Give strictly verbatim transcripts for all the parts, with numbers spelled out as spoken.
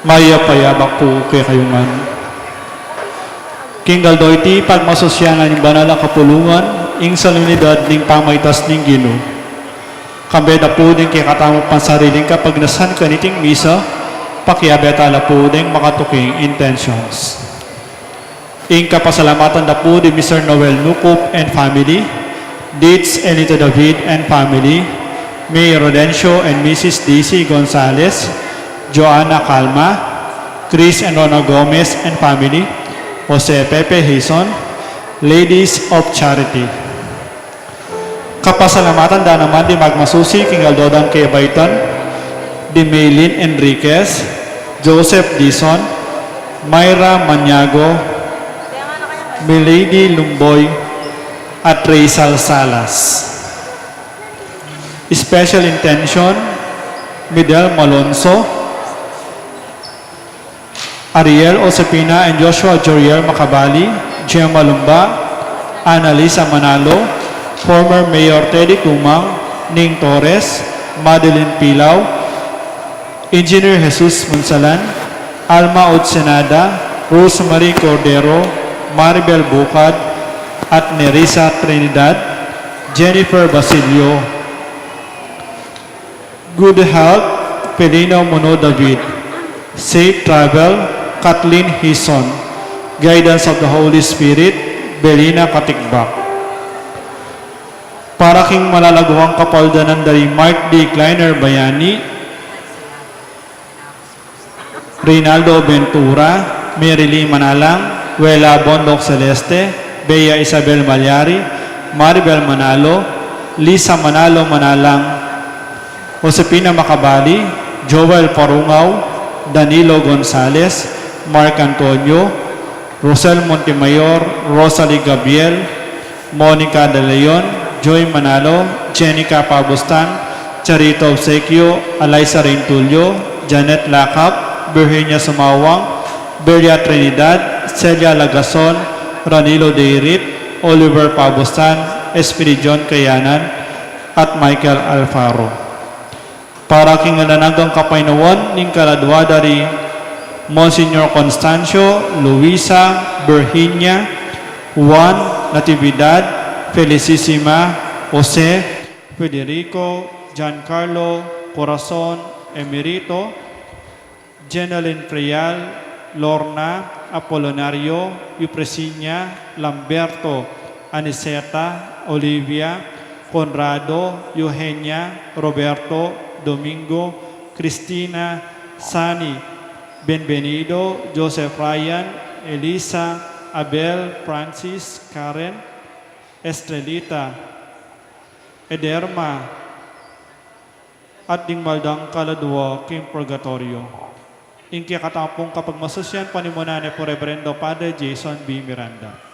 Mayap a yabak pu kekayu ngan. King aldo iti, pagmasusyan na ning banal a kapulungan ing solemnidad ning pamaitas ning Ginu. Kambe da pu ding kekatamung pansariling kapagnasan kaniting misa, pakiabe tala pu ding makatuking intentions. Ing kapasalamatan da pu di Mister Noel Nucup and family, Ditz Elita David and family, Mayor Rodencio and Missus Daisy Gonzalez, Joanna Calma, Chris and Rona Gomez and family, Jose Pepe Hizon, Ladies of Charity. Kapasalamatan da naman di magmasusi king aldo dang kebaitan, di Maylin Enriquez, Joseph Dizon, Myra Maniago, Milady Lumboy, at Rizal Salas. Special intention, Midel Malonzo, Ariel Josepina and Joshua Joriel Macabali, Gemma Lumba, Annalisa Manalo, former Mayor Teddy Cumang, Ning Torres, Madeline Pilau, Engineer Jesus Munsalan, Alma Utsenada, Rosemary Cordero, Maribel Bucad, at Nerissa Trinidad, Jennifer Basilio. Good health, Felina Mono David. Safe travel, Kathleen Hison. Guidance of the Holy Spirit, Belina Katigbak. Para king malalaguang kapaldanan dari Mark D. Kleiner Bayani, Reynaldo Ventura, Mary Lee Manalang, Wela Bondoc Celeste, Bea Isabel Malyari, Maribel Manalo, Lisa Manalo Manalang, Josepina Macabali, Joel Parungaw, Danilo Gonzales, Mark Antonio, Rosel Montemayor, Rosalie Gabriel, Monica De Leon, Joy Manalo, Jenica Pabustan, Charito Obsequio, Alaisa Reintulio, Janet Lakap, Virginia Sumawang, Belia Trinidad, Celia Lagason, Ranilo Deirit, Oliver Pabustan, Espiridion Kayanan, at Michael Alfaro. Para king alang anggang kapaynawan ning kaladua dari Monsignor Constancio, Luisa, Virginia, Juan, Natividad, Felicissima, Jose, Federico, Giancarlo, Corazon, Emerito, Jenalyn Frial, Lorna, Apolonario, Eupresiña, Lamberto, Aniceta, Olivia, Conrado, Eugenia, Roberto, Domingo, Cristina, Sani, Benvenido, Joseph Ryan, Elisa, Abel, Francis, Karen, Estrelita, Ederma, at ding mal dang kaladua king purgatoryo. Ing kekatamung kapagmasusyan, panimunan ne pu Reverendo Padre Jason B. Miranda.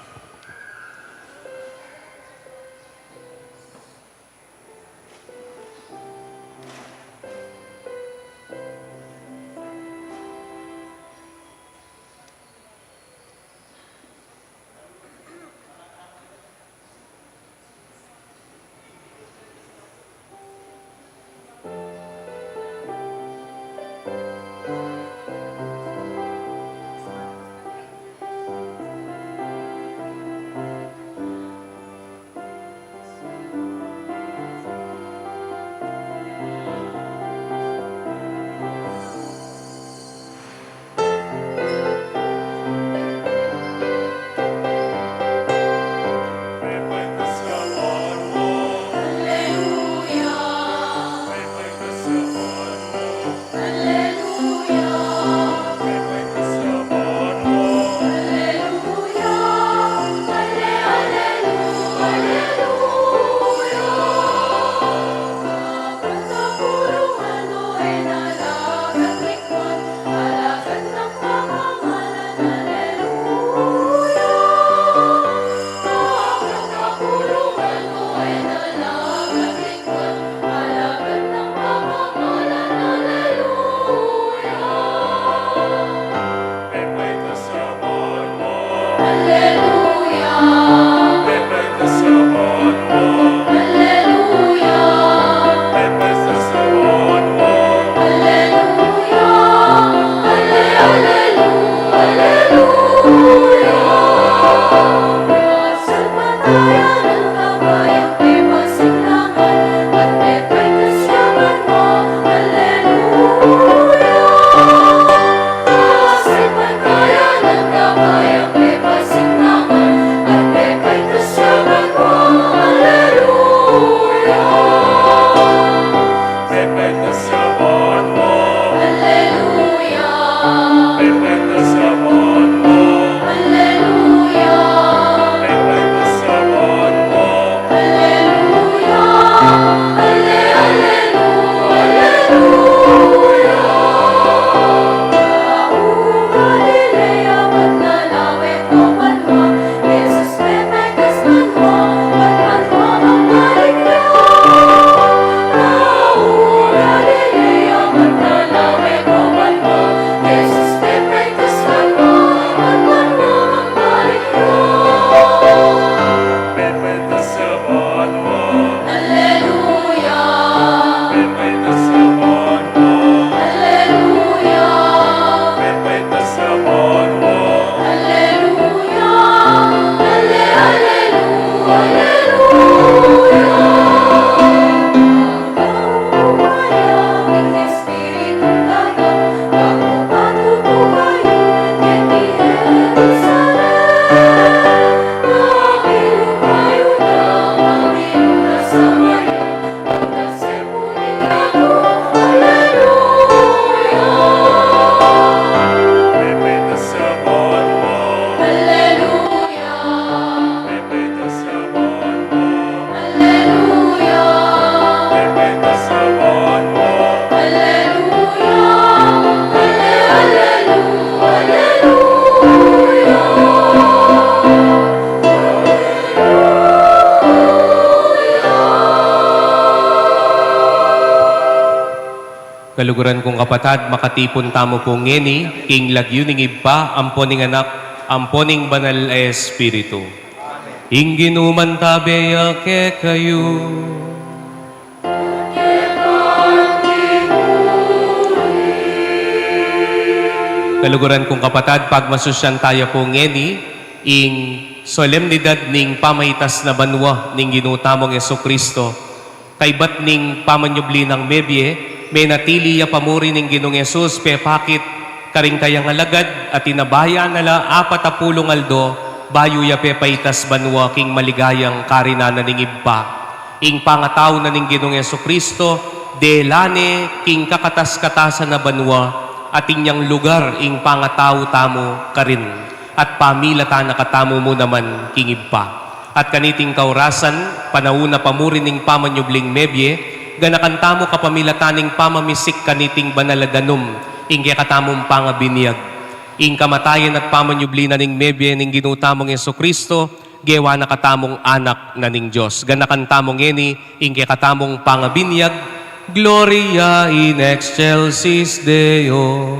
Kaluguran kung kapatad, makatipun tamu pu ngeni king lagyu ning Ibpa, ampo ning Anak, ampo ning Banal a Espiritu. Ing Ginu mantabe ya kekayu. Kaluguran kung kapatad, pagmasusyan taya pu ngeni ing solemnidad ning pamaitas na banua ning Ginu tamung Jesucristo. Kaybat ning pamanyubli nang mebie, menatili ya pamuri ning Ginung Jesus pepakit karing kayang alagad, at tinabayan na la apat a pulung aldo bayu ya pepaitas banua king maligayang karinan na ning Ibpa. Ing pangatau na ning Ginung Jesucristo, dela ne king kakatas-katasan a banua, at inyang lugar ing pangatau tamu karin, at pamilatan na katamu mu naman king Ibpa. At kaniting kaurasan, panaun na pamuri ning pamanyubling mebie, ganakan tamu kapamilatan ning pamamisik kaniting banal a danum, ing kekatamung pangabinyag. Ing kamatayan at pamanyubli na ning mebie ning Ginu tamung Jesucristo, gewa na katamung anak na ning Dios. Ganakan tamu ngeni ing kekatamung pangabinyag, Gloria in excelsis Deo.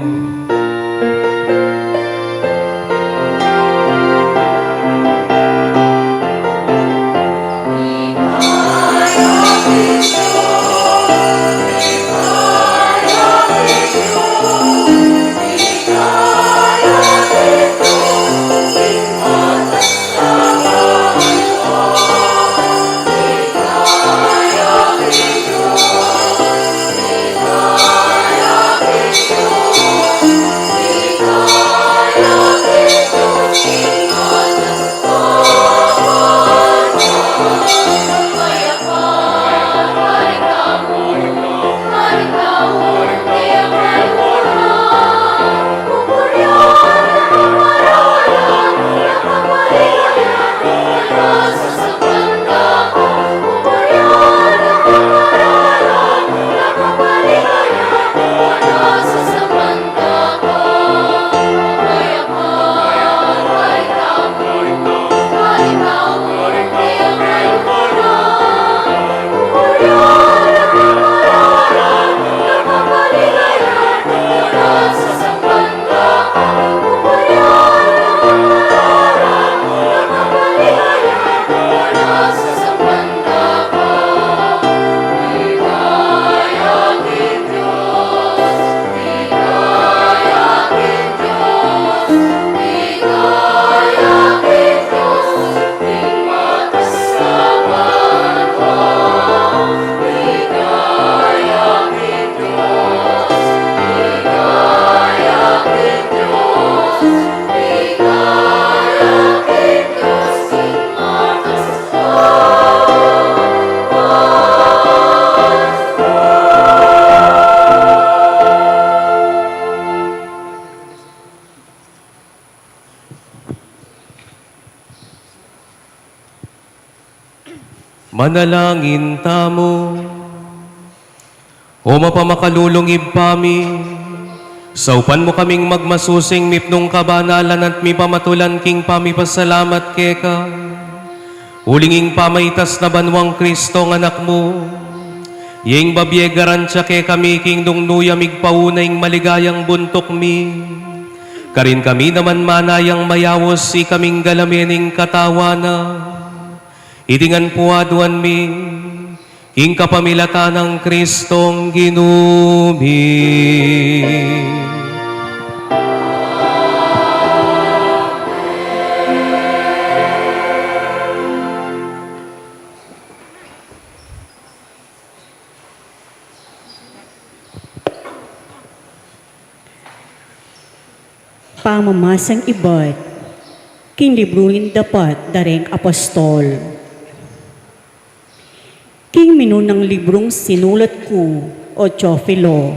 Manalangin tamu. O mapamakalulung Ibpa mi, saupan mu kaming magmasusing mipnung kabanalan at mipamatulan king pamipasalamat keka, uling ing pamaitas na banuang Kristong Anak mu, ya ing babie garantia kekami king nung nu ya migpauna ing maligayang buntuk mi. Karin kami naman manayang mayaus ikaming galame ning katawan na. Iti ngan pu aduan mi, king kapamilatan nang Kristong Ginu mi. Pamamasang ibat king libru ning dapat da reng apostol. King minunang librung sinulat ku, o Teofilo,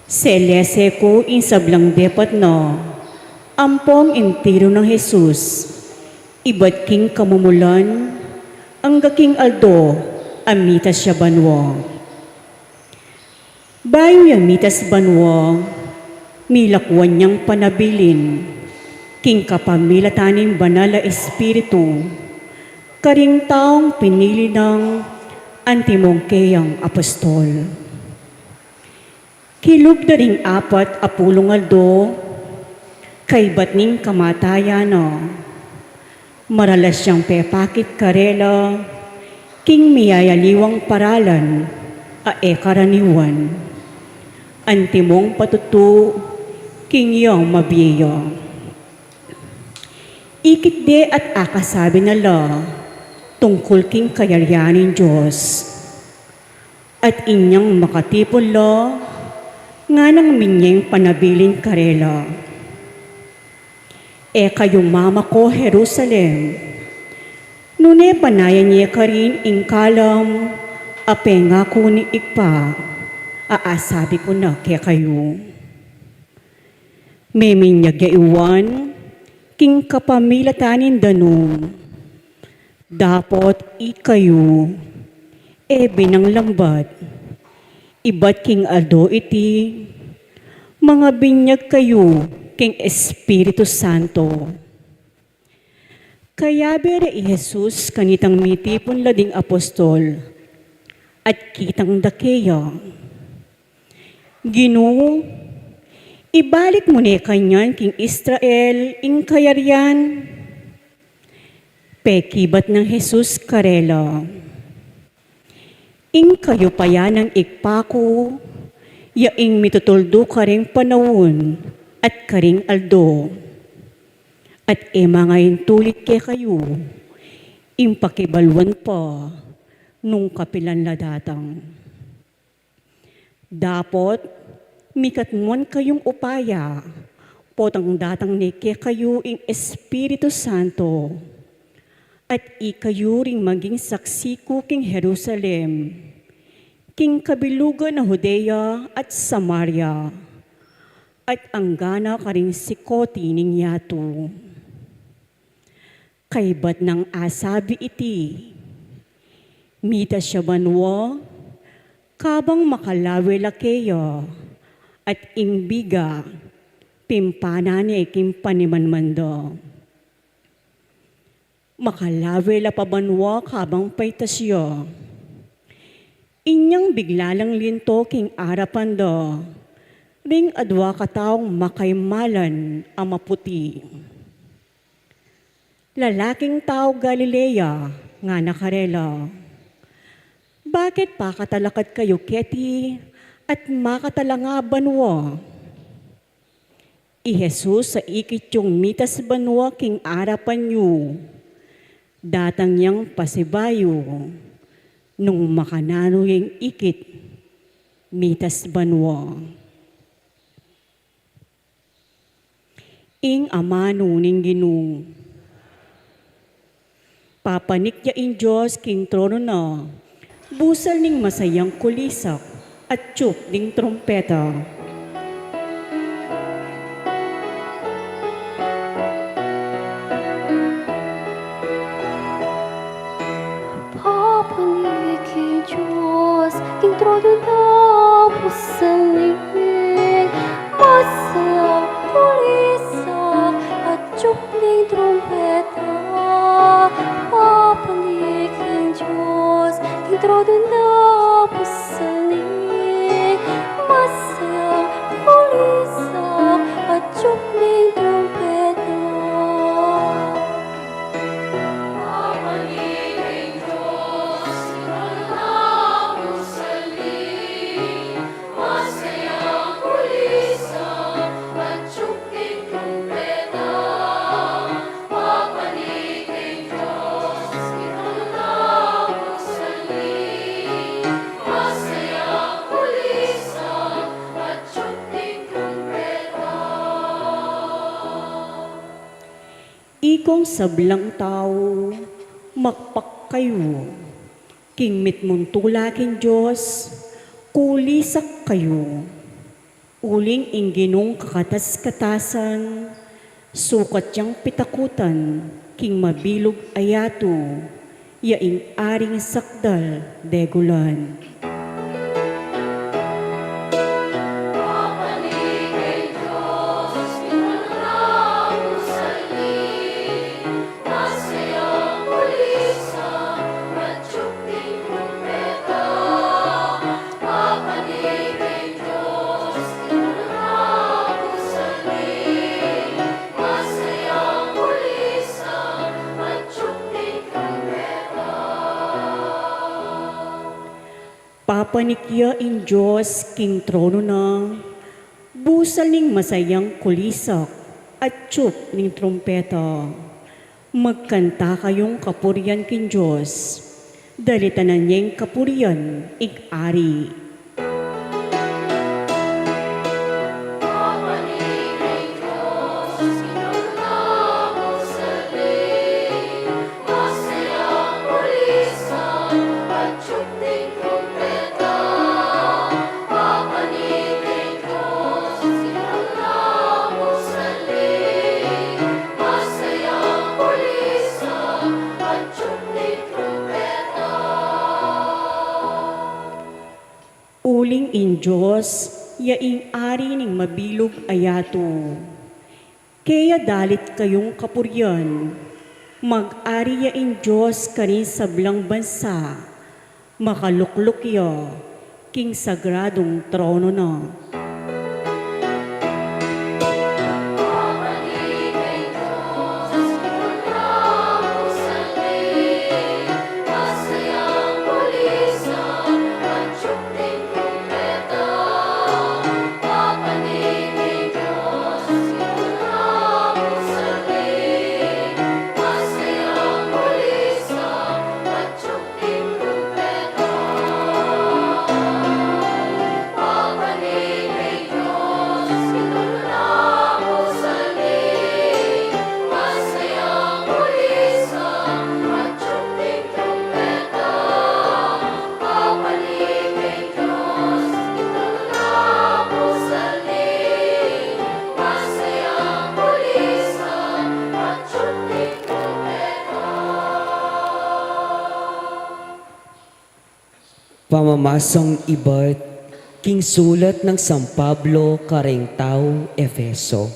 selese ku ing sablang depat na ampong ing tiru nang Jesus, ibat king kamumulan angga king aldo a mitas ya banua. Bayu ya mitas banua, milakwan yang panabilin king kapamilatan ning Banal a Espiritu karing taung pinili nang antimong keyang apostol. Kilub da ring apat a pulung aldo kaybat ning kamatayan na, maralas yang pepakit karela king miyayaliwang paralan a e karaniwan, antimong patutu king yang mabie ya. Ikit de at akasabi na la tungkul king kayarian ning Dios. At inyang makatipun la, nganang minyeng panabilin karela, E kayu mamako Jerusalem, nune panayan ye karin ing kalam a pengaku ning Ibpa a asabi ku na kekayu. Meminyag ya i Juan king kapamilatan ning danum. Dapot ikayu, e binang lambat, ibat king aldo iti, mangabinyag kayu king Espiritu Santo. Kayabe ra i Jesus kanitang mitipun la ding apostol, at kitang dake ya, Ginu, ibalik mu ne kanyan king Israel ing kayarian? Pekibat nang Jesus karela, Ing kayupayan ning Ibpa ku ya ing mitutuldu karing panaun at karing aldo, at e mangaintulid kekayu ing pakibaluan pa nung kapilan la datang. Dapot mikatmuan kayung upaya potang datang ne kekayu ing Espiritu Santo, at ikayu ring maging saksi ku king Jerusalem, king kabilugan na Judea at Samaria, at anggana karing sikoti ning yatu. Kaybat nang asabi iti, mitas ya banua kabang makalawe la keya, at ing biga pimpana ne king panimanman da. Makalawe la pa banua kabang paitas ya. Inyang bigla lang linto king arapan da ring adua kataung makaimalan a maputi. Lalaking tau Galilea, ngana karela, bakit pakatalakad kayu keti at makatalanga banua? I Jesus a ikit yung mitas banua king arapan yu, datang yang pasibayu nung makananu yang ikit mitas banua. Ing amanu ning Ginu. Papanik ya ing Dios king tronu na, busal ning masayang kulisak at tiup ning trumpeta. Papanik ing Dios king tronu na, busal ning masayang kulisak at tiup ning trumpeta. Papanik ing Dios king tronu na, busal ning masayang kulisak at tiup ning trumpeta. Sablang tau, makpak kayu. King mitmung tula king Dios, kulisak kayu. Uling ing Ginung kakatas-katasan, sukat yang pitakutan king mabilug a yatu, ya ing Aring sakdal degulan. Papanik ya ing Dios king tronu na, busal ning masayang kulisak at tiup ning trumpeta. Magkanta kayung kapurian king Dios, dalitanan yeng kapurian ing Ari. Uling ing Dios, ya ing Ari ning mabilug a yatu. Kaya dalit kayung kapurian, mag-ari ya ing Dios karing sablang bansa, makalukluk ya king sagradung tronu na. Pamamasang ibat king sulat nang San Pablo kareng taga Efeso.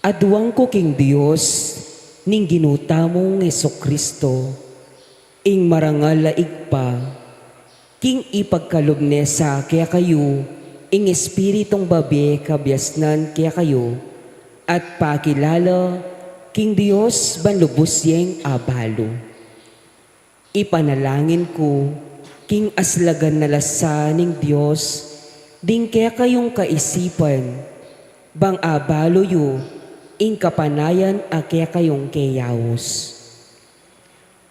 Aduan ku king Dios ning Ginu tamung Jesucristo, ing marangal a Ibpa, king ipagkalub ne sa kekayu ing Espiritung babie kabiasnan kekayu, at pakilala king Dios ban lubus yeng abalu. Ipanalangin ku king aslagan na lasa ning Dios ding kekayung kaisipan, bang abalu yu ing kapanayan a kekayung keyaus.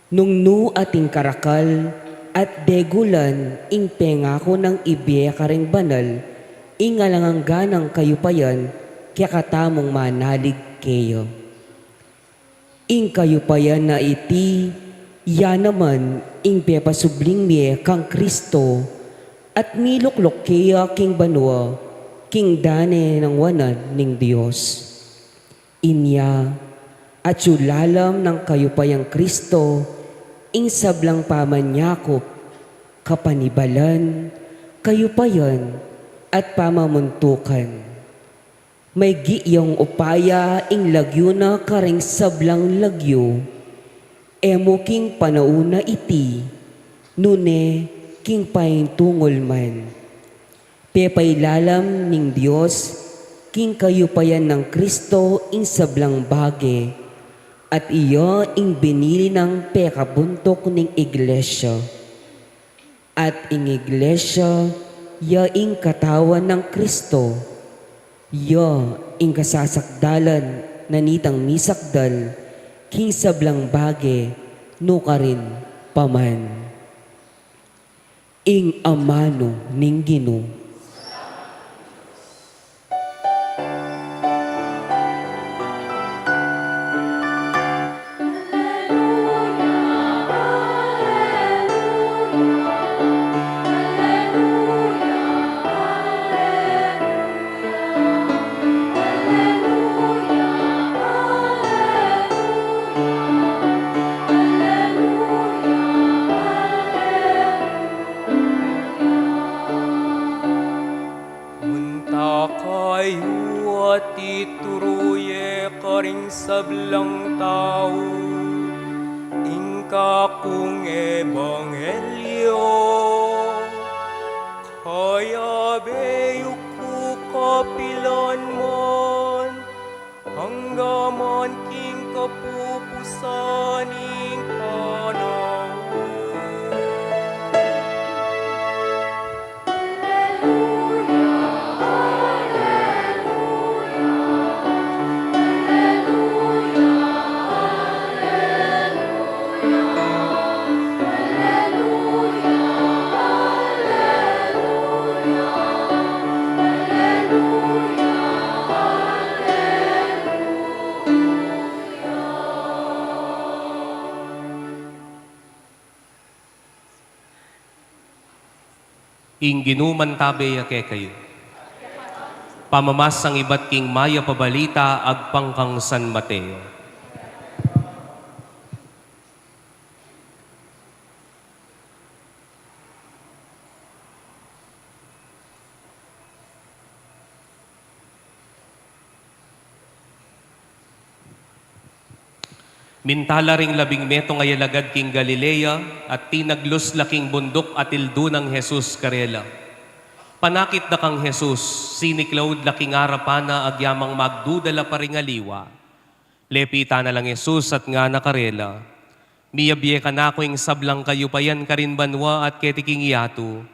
Nung nu ating karakal at degulan ing pengaku nang ibie kareng banal ing alang angga nang kayupayan kekatamung manalig keya. Ing kayupayan a iti, ya naman ing pepasubling mie kang Kristo, at milukluk keya king banua, king dane nang wanan ning Dios. Inya, atyu lalam nang kayupayang Kristo, ing sablang pamanyakup, kapanibalan, kayupayan, at pamamuntukan. Maygit yang upaya ing lagyu na kareng sablang lagyu, e mu king panaun a iti, nune king paintungul man. Pepailalam ning Dios king kayupayan nang Kristo ing sablang bage, at iya ing binili nang pekabuntuk ning iglesia. At ing iglesia, ya ing katawan nang Kristo, ya ing kasasakdalan na nitang misakdal king sablang bage nukarin pa man. Ing amanu ning Ginu. sablang tau ing kakung ebanghelyo. Kaya beyu ku kapilan man, angga man king kapupusan ning panaun. Ing Ginu mantabe ya kekayu. Pamamasang ibat king Mayap a Balita agpang kang San Mateo. Minta la ring labing metung a alagad king Galilea, at tinaglus la king bunduk, at tildu nang Jesus karela. Panakit da kang Jesus, siniklaud la king arapan na agyamang magduda la pa ring aliwa. Lepitan na lang Jesus at ngana karela, "Miyabie kanaku ing sablang kayupayan karin banua at keti king yatu.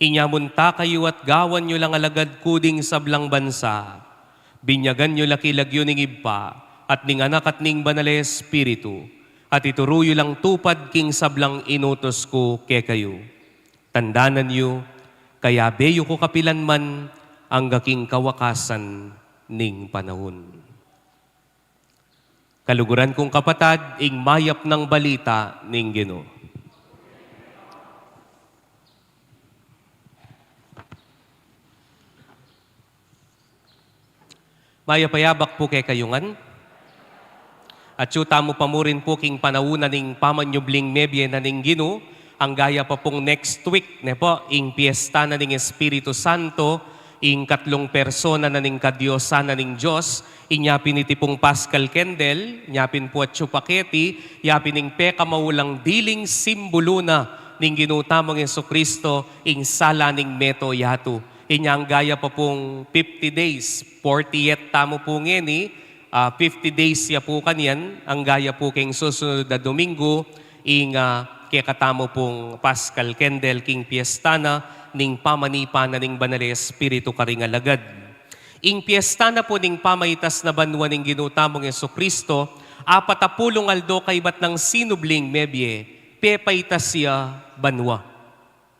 Inya munta kayu at gawan yu lang alagad ku ding sablang bansa. Binyagan yu la king lagyu ning Ibpa, at ning Anak, at ning Banal a Espiritu, at ituru yu lang tupad king sablang inutus ku kekayu. Tandanan yu, kayabe yu ku kapilan man angga king kawakasan ning panaun." Kaluguran kung kapatad, ing mayap nang balita ning Ginu. Mayap a yabak pu kekayu ngan. Atyu tamu pa murin pu king panaun na ning pamanyubling mebie na ning Ginu, anggaya pa pung next week, ne pu, ing piesta na ning Espiritu Santo, ing katlung persona na ning kadiosan na ning Dios, inya pin iti pung Paschal Candle, inya pin pu atyu pa keti, ya pin ing pekamaulang diling simbulu na ning Ginu tamung Jesucristo, ing sala ning meto yatu. Inya anggaya pa pung fifty days, forty-eight tamu pu ngeni, ah, fifty days ya pu kanyan, anggaya pu keng susunod a Domingo, ing, ah, kekatamu pung Paschal Candle king piesta na ning pamanipa na ning Banal a Espiritu karing alagad. Ing piesta na pu ning pamaitas na banua ning Ginu tamung Jesucristo, apat a pulung aldo kaibat nang sinubling mebie, pepaitas ya banua.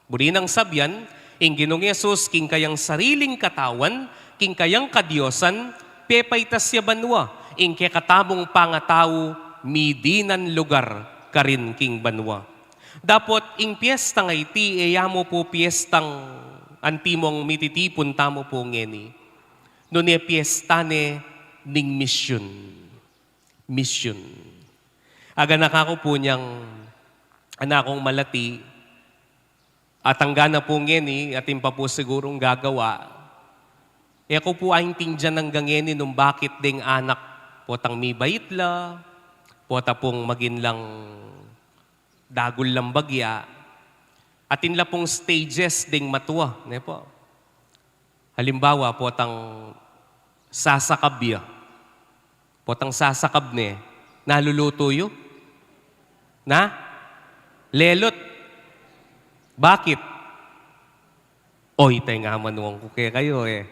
Buri nang sabian, ing Ginung Jesus king kayang sariling katawan, king kayang kadiosan, pepaitas ya banua, ing kekatamung pangatau, midinan lugar karin king banua. Dapot ing piesta nga iti, e ya mu pu piestang antimong mititipun tamu pu ngeni. Nune piesta ne ning misyun. Misyun. Aganaka ku pu nyang anakung malati, at angga na pu ngeni, atin pa pu sigurung gagawa. E ku pu aintindian angga ngeni nung bakit deng anak, potang mibait la, pota pung magin lang dagul lang bagya. Atin la pung stages deng matua, ne pu. Halimbawa, potang sasakab ya. Potang sasakab ne, nalulutu yu? Na? Lelut. Bakit? Oy, tay nga manuang ku kekayu e.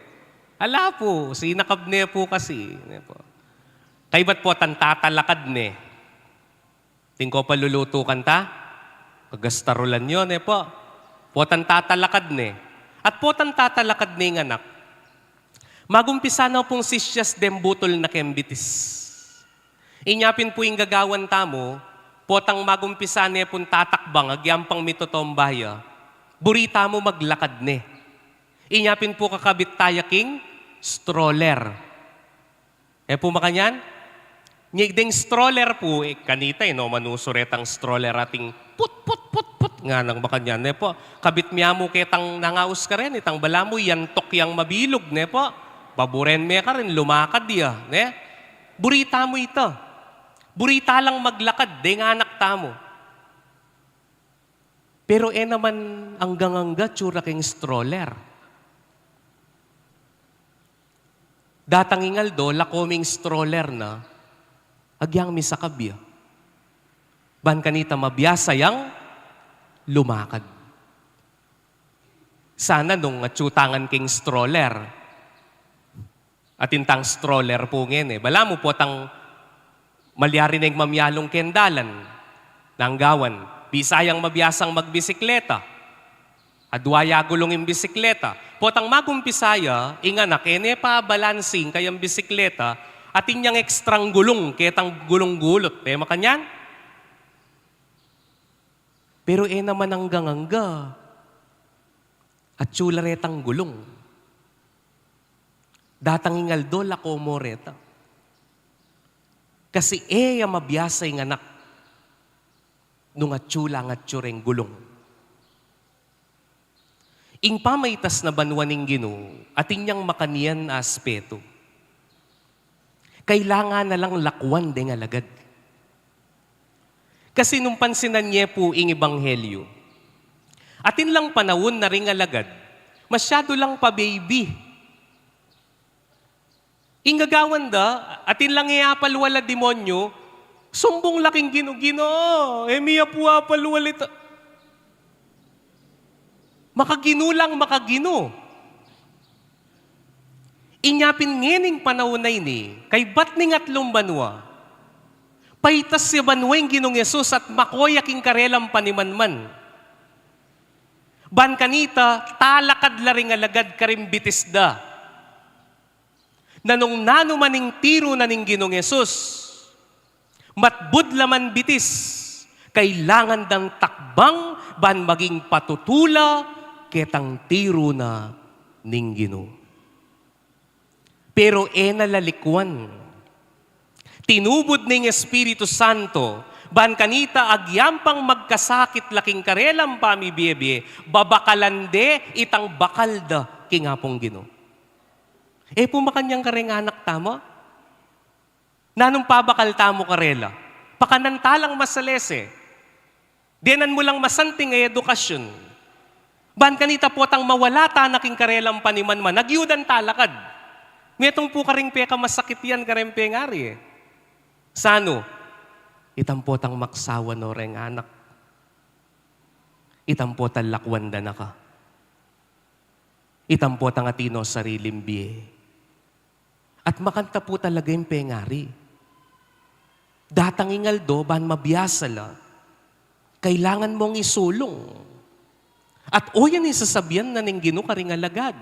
Ala pu, sinakab ne pu kasi, ne pu. Kaybat potang tatalakad ne. Atin ko pa lulutu kanta, kagastarulan yu, ne pu. Potang tatalakad ne. At potang tatalakad ne ing anak. Magumpisa na pung sisyas deng butul na keng bitis. Inya pin pu ing gagawan tamu, potang magumpisa ne pung tatakbang, agyampang mitotomba ya, buri tamu maglakad ne. Inya pin pu kakabit taya king stroller. E pu makanyan? Nya deng stroller pu, e, kanita, e, no, manusu retang stroller ating put, put, put, put, nganang makanyan, ne pu? Kabit me mu ketang nangaus karin, itang balamu, yantuk yang mabilug, ne pu? Baburen me karin, lumakad ya, ne? Buri tamu ita. Buri ta lang maglakad, deng anak tamu. Pero e naman anggang-angga tsura keng stroller. Datang ing aldo, lako ming stroller na, agyang mi sa kabya. Ban kanita mabiasa yang lumakad. Sana nung atsu ta ngan keng stroller, atin tang stroller pu ngeni, balamu potang malyari neng mamyalung keng dalan, nanggawan, bisa yang mabiasang magbisikleta. Adwa ya gulung ing bisikleta. Potang magumpisa ya, ing anak, e ne pa balancing kayang bisikleta, atin yang extrang gulung, ketang gulung gulut, e makanyan? Pero e naman anggang-angga atsu la retang gulung. Datang ing aldo, lako mo reta. Kasi e ya mabiasa ing anak nung atsu lang atsu reng gulung. Ing pamaitas na banua ning Ginu, atin yang makanyan a aspetu. Kailangan na lang lakwan deng alagad. Kasi nung pansinan ye pu ing ebanghelyu, atin lang panaun na ring alagad, masyadu lang pa-baby. Ing gagawan da, atin lang e apalwal a demonyu, sumbung la king Ginu, "Ginu, e mi ya pu apalwal ita." Makaginu lang makaginu. Inya pin ngening panaun a ini, kaybat ning atlung banua, paitas ya banua ing Ginung Jesus at mako ya king karelang panimanman. Ban kanita, talakad la ring alagad karing bitis da. Na nung nanu man ing tiru na ning Ginung Jesus, matbud la man bitis, kailangan dang takbang ban maging patutu la ketang tiru na ning Ginu. Pero e na la likwan. Tinubud ning Espiritu Santo, ban kanita agyang pang magkasakit la king karelang pamibie-bie, babakalan de itang bakal da king Apung Ginu. E pu makanyan kareng anak tamu? Nanung pabakal tamu karela? Pakanan ta lang masalese. Denan mu lang masanting a edukasyon. Ban kanita potang mawala ta na king karelang panimanman, agyudan ta lakad. Metung pu karing pekamasakit yan, kareng pengari e. Sanu? Itang potang maksawa no reng anak. Itang potang lakwan da na ka. Itang potang atin no sariling bie. At makanta pu talaga ing pengari. Datang ing aldo, ban mabiasa la, kailangan mong isulung. At o yan ing sasabian na ning Ginu karing alagad.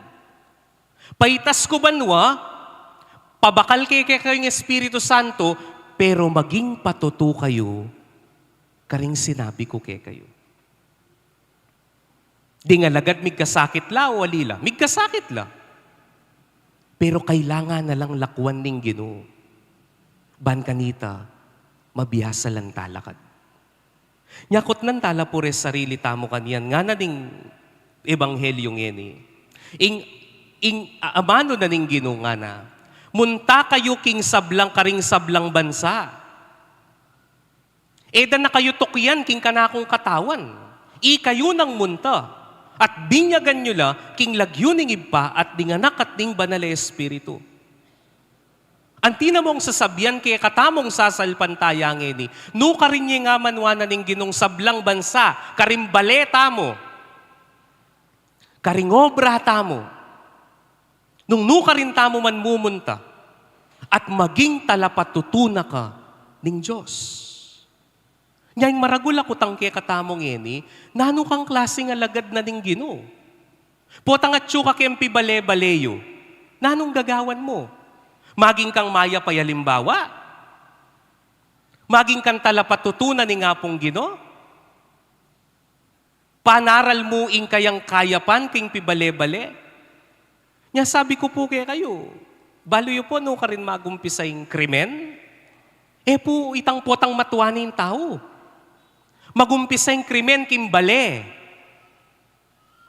Paitas ku banua, pabakal ke kekayu ing Espiritu Santo, pero maging patutu kayu karing sinabi ku kekayu. Ding alagad migkasakit la o ali la? Migkasakit la. Pero kailangan na lang lakwan ning Ginu. Ban kanita, mabiasa lang talakad. Nyakutnan ta la pu re sarili tamu kanyan, ngana ning ebanghelyu ngeni. Ing, ing, a-, amanu na ning Ginu ngana, "Munta kayu king sablang, karing sablang bansa. E da na kayu tukyan king kanakung katawan. Ikayu nang munta, at binyagan yu la king lagyu ning Ibpa at ning Anak at ning Banal a Espiritu." Anti na mung sasabian kekatamung sasalpantaya ngeni, nukarin ye nga man, ngana ning Ginung, sablang bansa, karing bale tamu, karing obra tamu, nung nukarin tamu man mumunta, at maging talapatutu na ka ning Dios. Nya ing maragul a kutang kekatamu ngeni, nanu kang klasing alagad na ning Ginu? Potang atsu ka keng pibale-bale yu, nanung gagawan mu? Maging kang mayap a alimbawa? Maging kang talapatutu na ning Apung Ginu? Panaral mu ing kayang kayapan king pibale-bale? Nya sabi ku pu kekayu, balu yu pu nukarin magumpisa ing krimen? E pu itang potang matua ning tau. Magumpisa ing krimen king bale.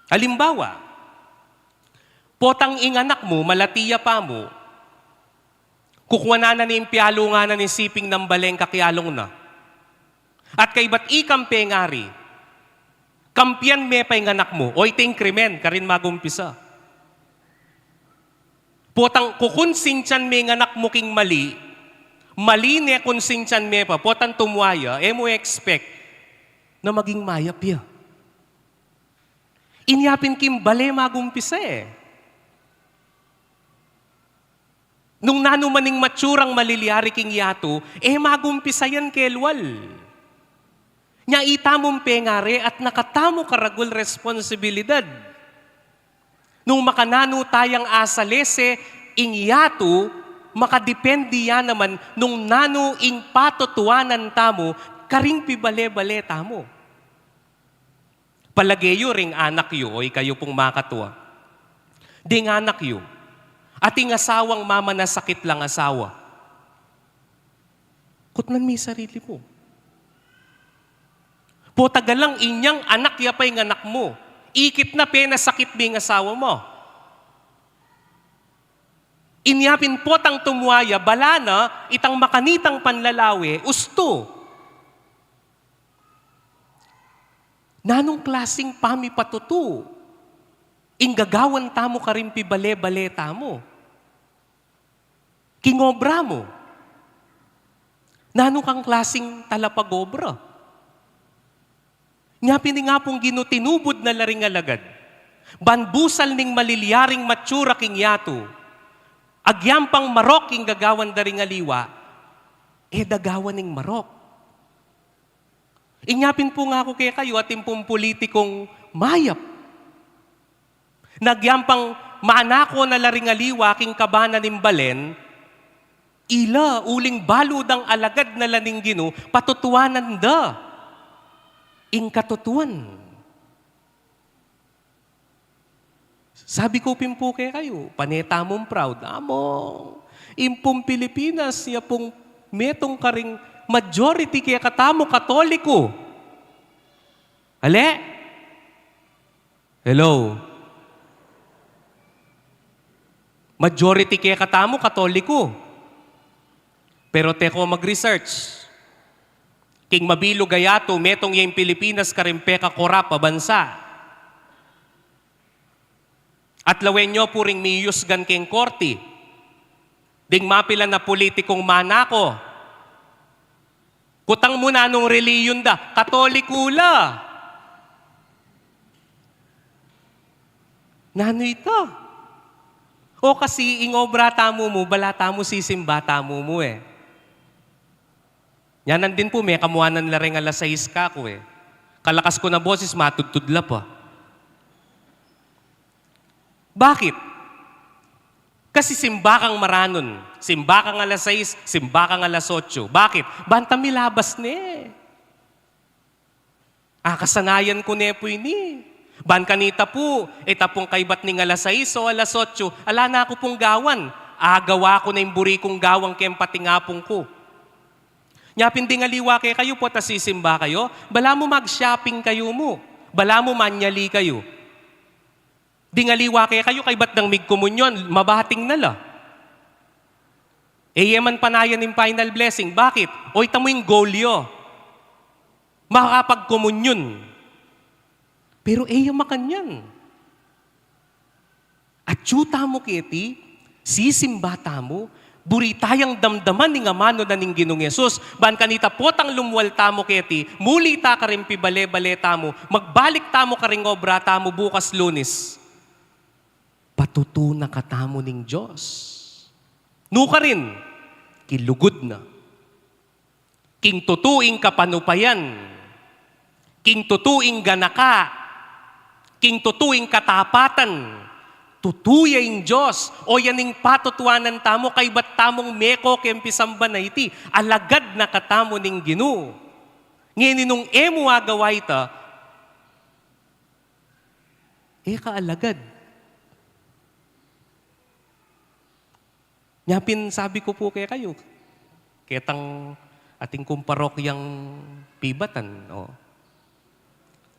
Alimbawa, potang ing anak mu, malati ya pa mu, Kukuanan na ning pialungan na ning siping nang balen kakialung na. At kaybat ikang pengari, kampian me pa ing anak mu, o iti ing krimen, karin magumpisa. Potang kukunsintian me ing anak mu king mali, mali ne kunsintian me pa, potang tumua ya, e mu expect na maging mayap ya. Inya pin king bale magumpisa e. Nung nanu man ing matsurang malilyari king yatu, e magumpisa yan kelual. Nya itamung pengari at nakatamu karagul responsibilidad. Nung makananu tayang asalese ing yatu, makadepende ya naman nung nanu ing patutuanan tamu karing pibale-bale tamu. Palage yu ring anak yu, o ikayu pung makatua. Ding anak yu, ating asawang mamanasakit lang asawa. Kutnan mi sarili mu. Potang galang inyang anak ya pa ing anak mu. Ikit na penasakit mi ing asawa mu. Inya pin potang tumua ya, bala na itang makanitang panlalawe, ustu. Nanung klasing pamipatutu ing gagawan tamu karing pibale-bale tamu? King obra mu, nanu kang klasing talapag-obra? Nya pin ing Apung Ginu tinubud na la ring alagad. Ban busal ning malilyaring matsura king yatu, agyampang marok ing gagawan da ring aliwa, e da gawan ing marok. Inya pin pu ngaku kekayu, atin pung politikung mayap. Nagyampang manako na la ring aliwa king kabanan ning balen, ila uling balu dang alagad na la ning Ginu, patutuanan da ing katutuan. Sabi ku pin pu kekayu, pane tamung proud. Among, ing pung Pilipinas, ya pung metung karing majority kekatamu Katoliku. Ale? Hello? Majority kekatamu Katoliku. Pero teko mag-research. King mabilug a yatu, metung ya ing Pilipinas karing pekakorap a bansa. At lawen yu pu ring miyusgan king korte, ding mapilan a politikung manako. Kutang mu nanung relihiyon da, Katoliku la. Nanu ita? O kasi ing obra tamu mu, bala tamu sisimba tamu mu e. Nya nandin pu, mekamuanan la reng alas sais kaku e. Kalakas ku na boses, matudtud la pa. Bakit? Kasi simba kang maranun, simba kang alas sais, simba kang alas otso. Bakit? Ban ta milabas ne. Akasanayan ku ne pu ini. Ban kanita pu, ita pung kaybat ning alas sais o alas otso, ala na ku pung gawan. Agawa ku na ing buri kung gawan keng pating apung ku. Nya pin ding aliwa kekayu, pota sisimba kayu, balamu mag-shopping kayu mu. Balamu manyali kayu. Ding aliwa kekayu, kaybat dang migkomunyon, mabating na la. E ye man panayan ing final blessing. Bakit? O, ita mu ing goal yu, makakapagkomunyon. Pero e ya makanyan. Atyu tamu keti, sisimba tamu, buri tayang damdaman ing amanu na ning Ginung Jesus, ban kanita potang lumwal tamu keti, muli ta karing pibale-bale tamu, magbalik tamu karing obra tamu bukas Lunes. Patutu na katamu ning Dios. Nukarin, kilugud na. King tutu ing kapanupayan, king tutu ing ganaka, king tutu ing katapatan, tutu ya ing Dios, o yan ing patutuanan tamu, kaybat tamung meko keng pisamban a iti, alagad na katamu ning Ginu. Ngeni nung e mu agawa ita, e ka alagad. Nya pin sabi ku pu kekayu, ketang atin kung parokyang Pibatan, o,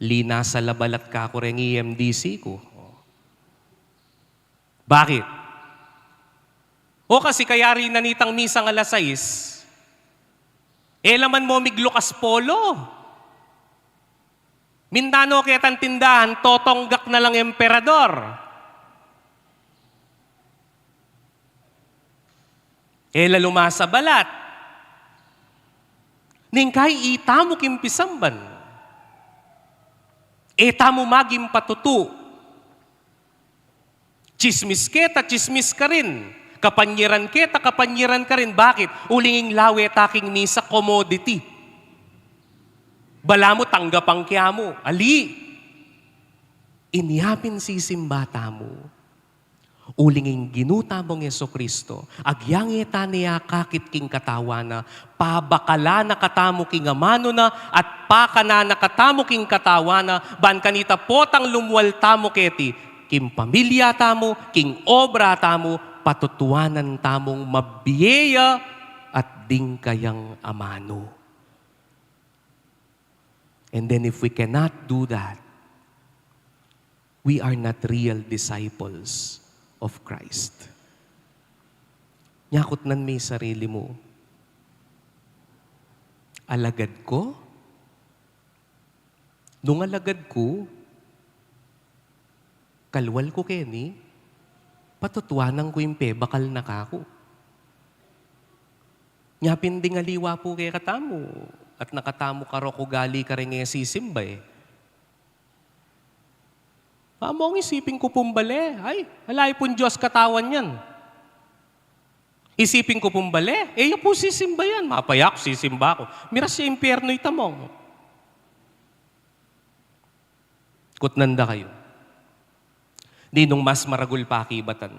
linasa la balat kaku reng E M D C ku. O. Bakit? O kasi kayari na nitang misang alas sais, e la man mo miglukas polo. Mindan no ketang tindahan, totonggak na lang emperador. E la lumasa balat. Ningkai itamu king pisamban. E tamu maging patutu. Tsismis keta, tsismis karin. Kapanyiran keta, kapanyiran karin. Bakit? Uling ing lawe ta king misa, commodity. Balamu tanggapan ke mu. Ali. Inya pin sisimba tamu. Uling ing Ginu tamung Jesucristo, agyang e ta ne akakit king katawan na, pabakalan na katamu king amanu na, at pakanan na katamu king katawan na, ban kanita potang lumual tamu keti, king pamilya tamu, king obra tamu, patutuanan tamung mabie ya at ding kayang amanu. And then if we cannot do that, we are not real disciples of Christ. Nyakutnan me sarili mu. Alagad ku? Nung alagad ku, kalwal ku keni, patutuanan ku ing pebakal na kaku. Nya pin ding aliwa pu kekatamu, at nakatamu karok ugali kareng e sisimba e. Among isipin ku pung bale, ay, ala pung Dios katawan yan. Isipin ku pung bale, e ya pu sisimba yan. Mapaya ku, sisimba ku. Miras ya impyernu ita mong. Kutnan da kayu. Ninung mas maragul pakibatan?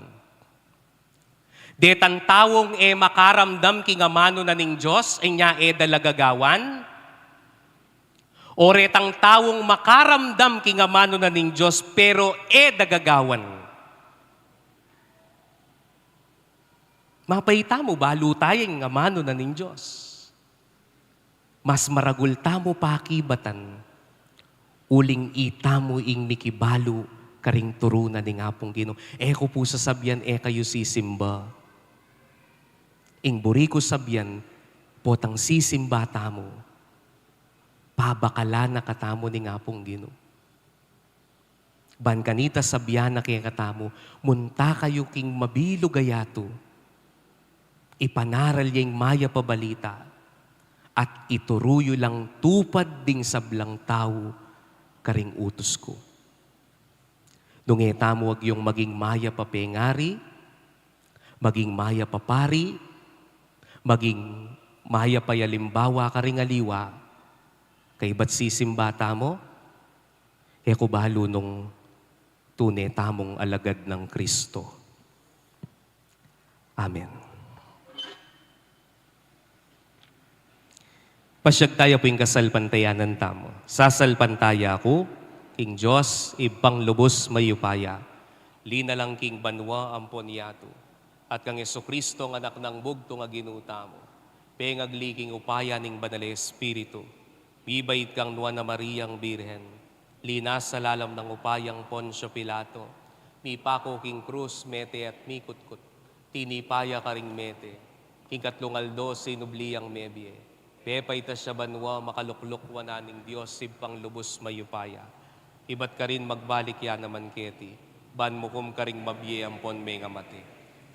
Detang taung e makaramdam king amanu na ning Dios, inya e da lagagawan? O retang taung makaramdam king amanu na ning Dios, pero e da gagawan? Mapay tamu, balu taya ing amanu na ning Dios. Mas maragul tamu pakibatan, uling itamu ing mikibalu karing turu na ning Apung Ginu. E ku pu sasabian e kayu sisimba. Ing buri ku sabian, potang sisimba tamu, pabakalan na katamu ning Apung Ginu. Ban kanita sabian na kekatamu, munta kayu king mabilug a yatu, ipanaral ye ing mayap a balita, at ituru yu lang tupad ding sablang tau karing utus ku. Nung e tamu agyung maging mayap a pengari, maging mayap a pari, maging mayap a alimbawa karing aliwa, kaybat sisimba tamu, e ku balu nung tune tamung alagad nang Kristo. Amen. Pasiag taya pu ing kasalpantayanan tamu. Sasalpantaya ku king Dios, Ibpang lubus mayupaya, linalang king banua ampon yatu, at kang Jesucristo, a Anak nang bugtung a Ginu tamu, pengagli king upaya ning Banal a Espiritu, mibait kang Nuan a Mariang Birhen, linasa lalam nang upayang Poncio Pilato, mipaku king krus, mete at mikutkut, tinipa ya karing mete, king katlung aldo sinubli yang mebie, pepaitas ya banua, makalukluk wanan ning Dios Ibpang lubus mayupaya. Ibat karin magbalik ya naman keti, ban mukum karing mabie ampon mengamate.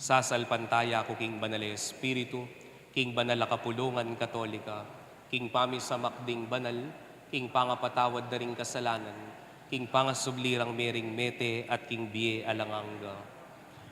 Sasalpantaya ku king Banal a Espiritu, king banal a kapulungan Katolika, king pamisamak ding banal, king pangapatawad da ring kasalanan, king pangasubli rang mering mete, at king bie alang angga.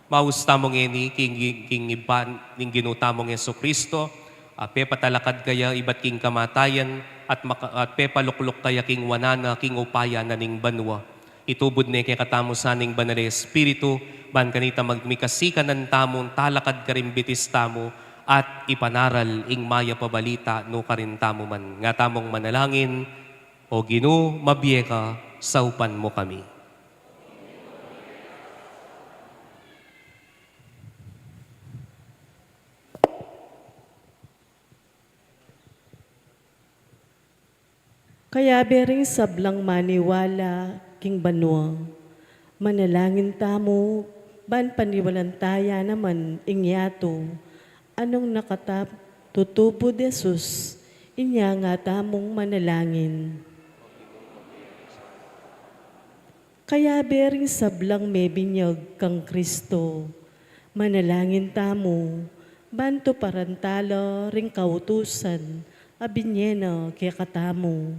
Maus tamu ngeni king, king Ibpa ning Ginu tamung Jesucristo, a pepatalakad kaya ibat king kamatayan, at maka-, at pepalukluk kaya king wanan na king upaya na ning banua. Itubud ne kekatamu sa ning Banal a Espiritu, ban kanita magmikasikanan tamung talakad karing bitis tamu, at ipanaral ing mayap a balita nukarin tamu man. Nga tamung manalangin: O Ginu, mabie ka, saupan mu kami. Kayabe ring sablang maniwala king banua, manalangin tamu ban paniwalan taya naman ing yatu, a nung nakatap, tutubud Jesus, inya nga tamung manalangin. Kayabe ring sablang mebinyag kang Kristo, manalangin tamu, ban tuparan tala ring kautusan a binye na kekatamu.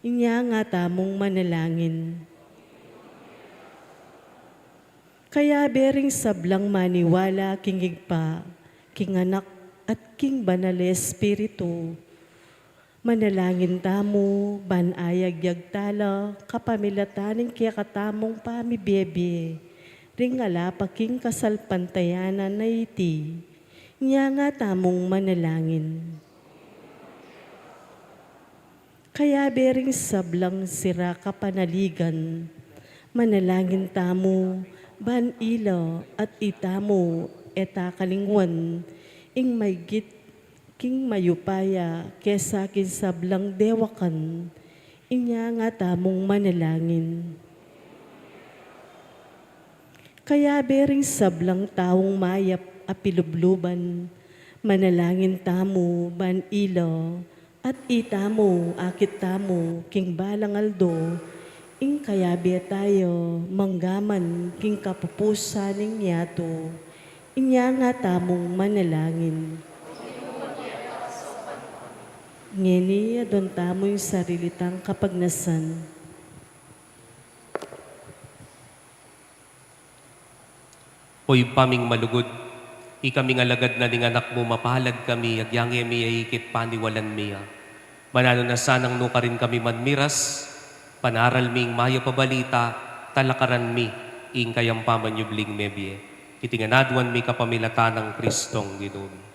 Inya nga tamung manalangin. Kayabe ring sablang maniwala king Ibpa, king Anak, at king Banal a Espiritu, manalangin tamu, ban ayagyag tala kapamilatan ning kekatamung pamibie-bie ring ala pa king kasalpantayanan a iti. Inya nga tamung manalangin. Kayabe ring sablang sira kapanaligan, manalangin tamu, ban ila at itamu e ta kalingwan ing maygit king mayupaya kesa king sablang dewakan. Inya nga tamung manalangin. Kayabe ring sablang taung mayap a pilubluban, manalangin tamu, ban ila at itamu akit tamu king balang aldo ing kayabe taya manggaman king kapupusan ning yatu. Inya nga tamung manalangin. Ngeni, adwan tamu ing sarili tang kapagnasan. O Ibpa ming malugud, ikaming alagad na ning Anak mu, mapalad kami, agyang e mi ikit paniwalan mi ya. Mananu na sanang nukarin kami manmiras, panaral ming mayap a balita, talakaran mi ing kayang pamanyubling mebie. Iti ngan aduan mi kapamilatan nang Kristong Ginu mi.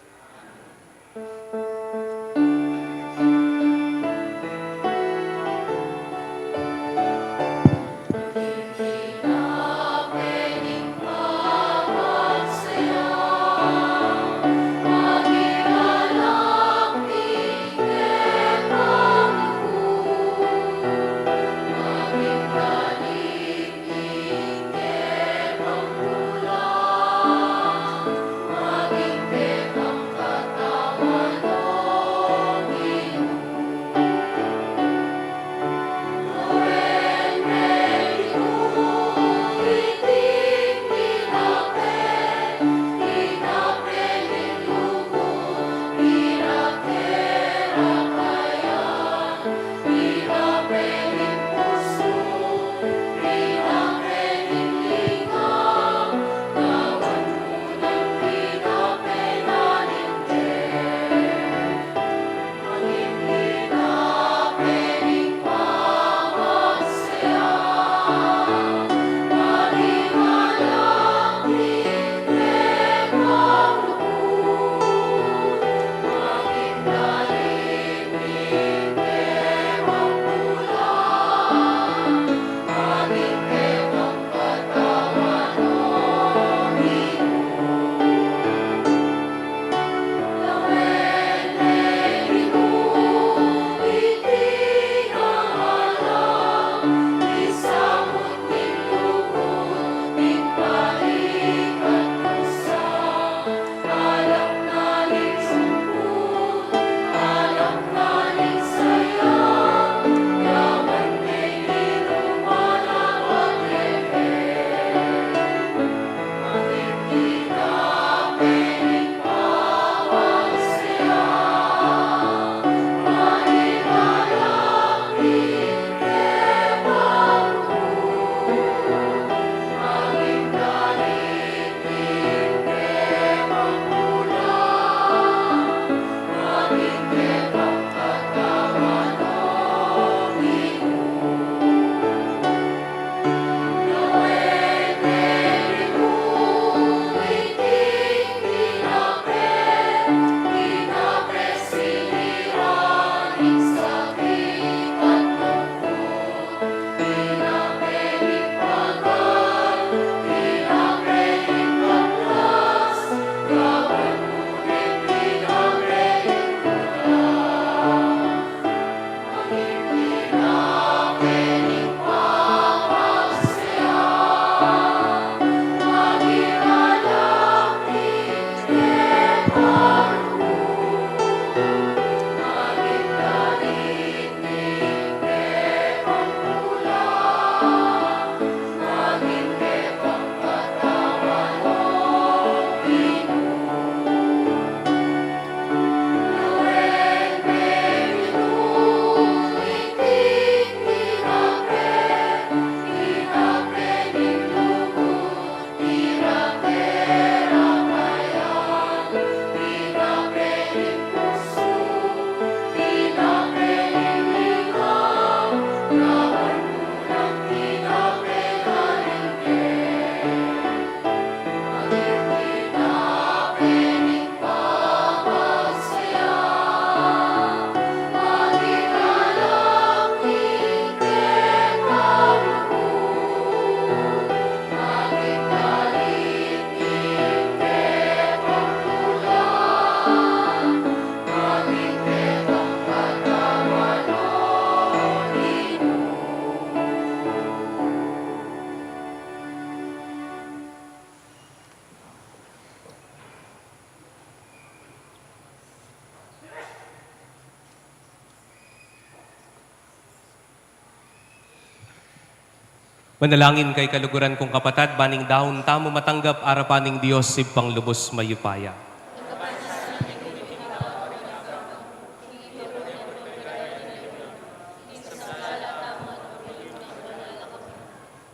Manalangin kayu kaluguran kung kapatad, ban ing daun tamu matanggap arapan ning Dios Ibpang lubus mayupaya.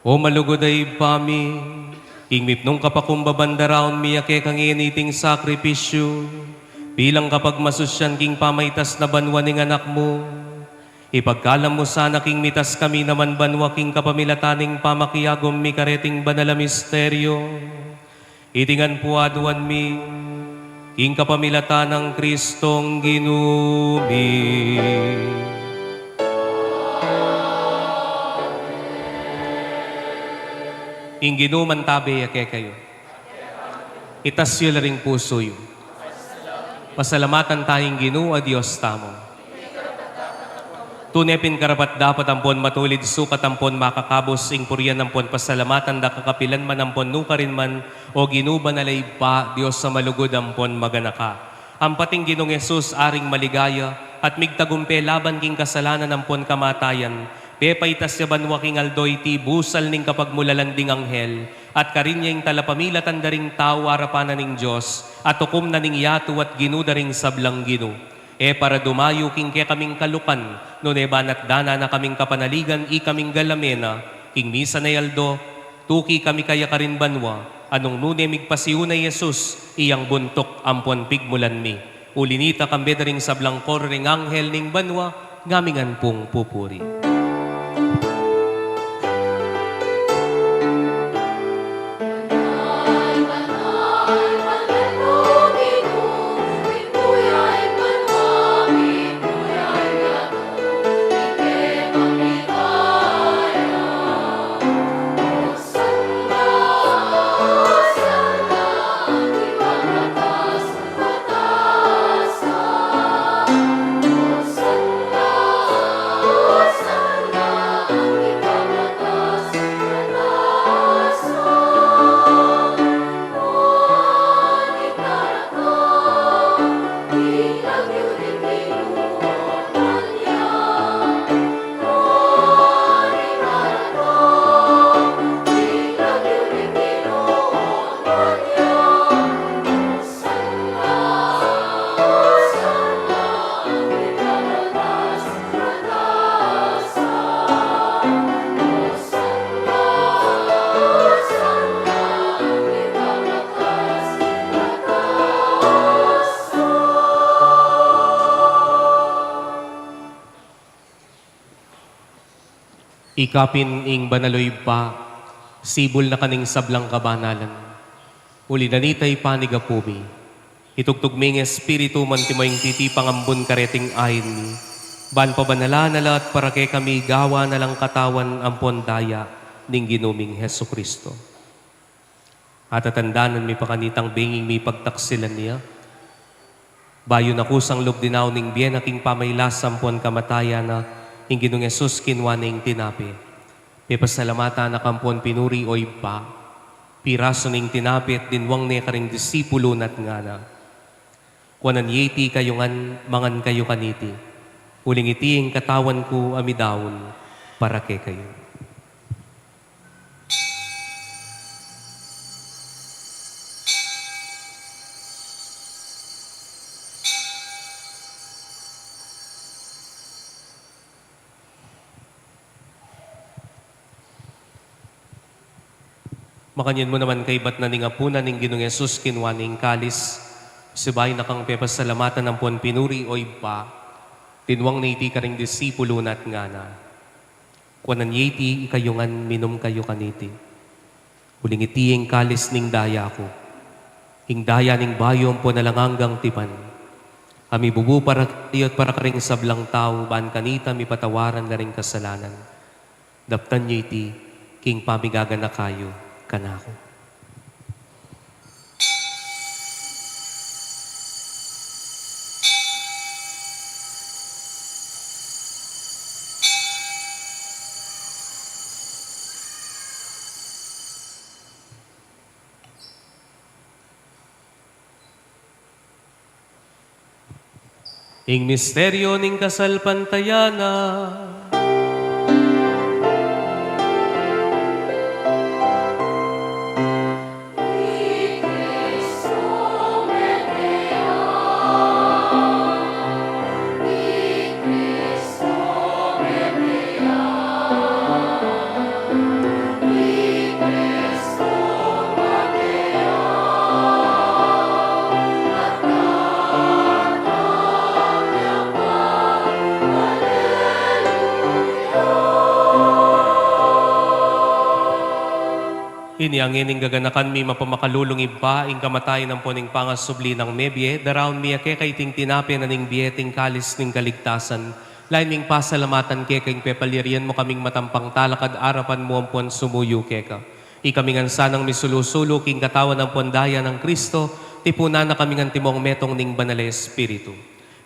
O malugud a Ibpa mi, king mipnung kapakumbaban daraun mi ya keka ngeni iting sakripisyu, bilang kapagmasusyan king pamaitas na banua ning Anak mu, ipagkalam mu sana king mitas kami naman banua king kapamilatan ning pamakiagum mi kareting banal a misteryo. Iti ngan pu aduan mi, king kapamilatan nang Kristong Ginu mi. Ing Ginu mantabe ya kekayu. Itas yu la ring pusu yu. Pasalamatan taya ing Ginu a Dios tamu. Tune pin karapat-dapat ampon matulid sukat ampon makakabus ing purian ampon pasalamatan da kakapilan man ampon nukarin man, O Ginu, banal a Ibpa, Dios a malugud ampon maganaka. Ampat ing Ginung Jesus, Aring maligaya, at migtagumpe laban king kasalanan ampon kamatayan, pepaitas ya banua king aldo iti busal ning kapagmulalan ding anghel, at karin ya ing talapamilatan da ring tau arapan na ning Dios, at ukum na ning yatu at Ginu da ring sablang ginu. E para dumayu king kekaming kalukan, nune banat dana na kaming kapanaligan, ikaming galame na, king misan a aldo, tuki kami kaya karin banua, a nung nune migpasiuna i Jesus, iyang buntuk ampon pigmulan mi. Uli nita kambe da ring sablang koro ring anghel ning banua, ngamingan pung pupuri. Ika pin ing banal, o Ibpa, sibul na ka ning sablang kabanalan. Uli na nita, ipanigapu mi, itugtug mi ing Espiritu mu antimo ing titipang ambun kareting ain mi, ban pabanalan na la at para kekami gawan na lang katawan ampon daya ning Ginu ming Jesucristo. Atatandanan mi pa kanitang benging mipagtaksilan ya, bayu na kusang lub dinaun ing bie na king pamailas ampon kamatayan na, ing Ginung Jesus kinua ne ing tinape, pepasalamatan na ka ampon pinuri, o Ibpa, pirasu ne ing tinape at dinwang ne karing disipulu na at ngana: Kuanan ye iti ikayu ngan, mangan kayu kaniti, uling iti ing katawan ku a midaun para kekayu. Makanyan mu naman, kaibat na ning apunan, ing Ginung Jesus kinua ne ing kalis, sibayu na kang pepasalamatan ampon pinuri, o Ibpa, dinwang ne iti karing disipulu na at ngana: Kuanan ye iti ikayu ngan, minum kayu kaniti, uling iti ing kalis ning daya ku, ing daya ning bayu ampon alang anggang tipan, a mibubu para kekayu at para karing sablang tau, ban kanita mipatawaran la ring kasalanan. Daptan ye iti king pamigaganaka yu kanaku. Ing misteryo ning kasalpantayanan. Inya ngening gaganakan mi mapamakalulung Ibpa, ing kamatayan ampon ing pangasubli nang mebie, daraun mi keka iting tinape na ning bie at ing kalis ning kaligtasan. Lain ming pasalamatan keka ing pepalyarian mu kaming matampang talakad arapan mu ampon sumuyu keka. Ikami ngan sanang misulu-sulu king katawan ampon daya nang Kristo, tipunan na kami ngan timong metung ning Banal a Espiritu.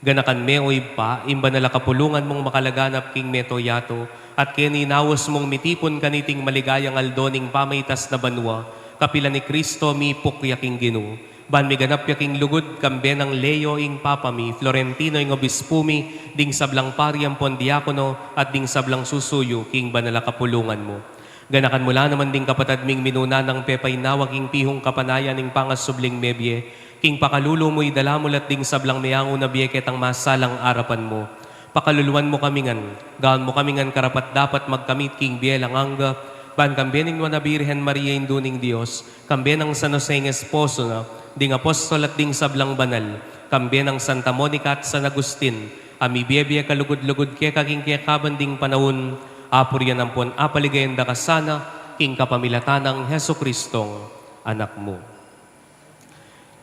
Ganakan me, o Ibpa, ing banal a kapulungan mung makalaganap king mabilug a yatu, at keni inaus mung mitipun kaniting maligayang aldo ning pamaitas na banua, kapilan i Kristo mipuk ya king Ginu. Ban miganap ya king lugud, kambe nang Leo ing Papa mi, Florentino ing Obispu mi, ding sablang pari ampon diakono, at ding sablang susuyu king banal a kapulungan mu. Ganakan mu la naman ding kapatad ming minuna nang pepainawa king pihung kapanayan ning pangasubling mebie, king pakalulu mu idala mu la ding sablang meangu na bie ketang masalang arapan mu. Pakaluluan mu kami ngan, gawan mu kami ngan karapat-dapat magkamit king bie alang angga, ban kambe ning Nuan a Birhen Maria, Indu ning Dios, kambe nang San Jose ing esposo na, ding apostol at ding sablang banal, kambe nang Santa Monica at San Agustin, a mibie-bie kalugud-lugud keka king kekaban ding panaun, apurian ampon apaligayan da ka sana, king kapamilatan nang Jesucristong Anak mu.